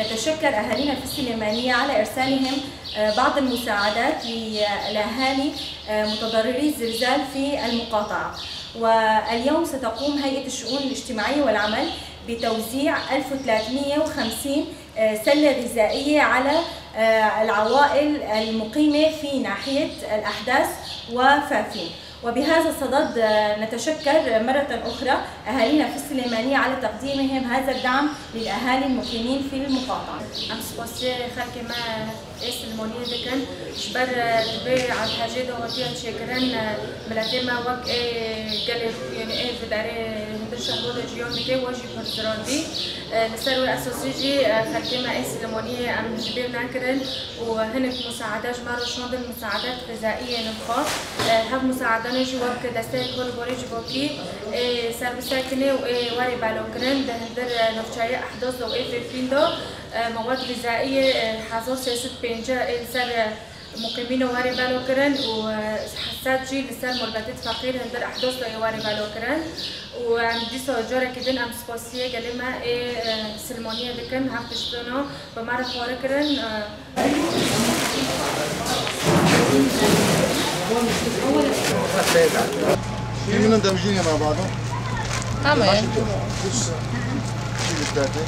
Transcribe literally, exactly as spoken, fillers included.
نتشكر أهالينا في السليمانية على إرسالهم، آه، بعض المساعدات للأهالي، آه، متضرري الزلزال في المقاطعة. واليوم ستقوم هيئة الشؤون الاجتماعية والعمل بتوزيع ألف وثلاثمية وخمسين، آه، سلة غذائية على، آه، العوائل المقيمة في ناحية الأحداث وفافين. وبهذا الصدد، آه، نتشكر مرة أخرى أهالينا في السليمانية على تقديمهم هذا الدعم للأهالي المقيمين في المقاطعة. Em spasiyê xelkê me ê Silmoniyê dikin. Ji ber, e, divê ev hejê de hatiye çêkirin, e, miletê me wek ê gelê, yanî ê di derê hundir şehro de jiyan dike, we jî pir zirandî. E, li ser wê esasî jî, e, xelkê me ê Silmoniyê em ji bîr nekirin û hinek musaade ji me re şandin, musaade xizayiyê nirxand. E, hev musaadane jî wek desteyek li gorî civakî ê ser bisekinê û ê werê belokirin di hundir, e, navçeyê Ehdosê û ê Fêfrîn de, e, mewad xizayiyê, e, hezar sê sed pêncî ê li ser, e, muqîmîno werê belokirin û, e, heft sed jî li ser malbatê feqîr hundir Ehdosê ê werê belokirin û em dîsa carekî din em spasiyê gelê me ê, e, Silmoniyê dikin, hev tiştino bi me re xware kirin. E, في منهم دمجين مع بعضهم؟ تمام. شيل الثلاثة.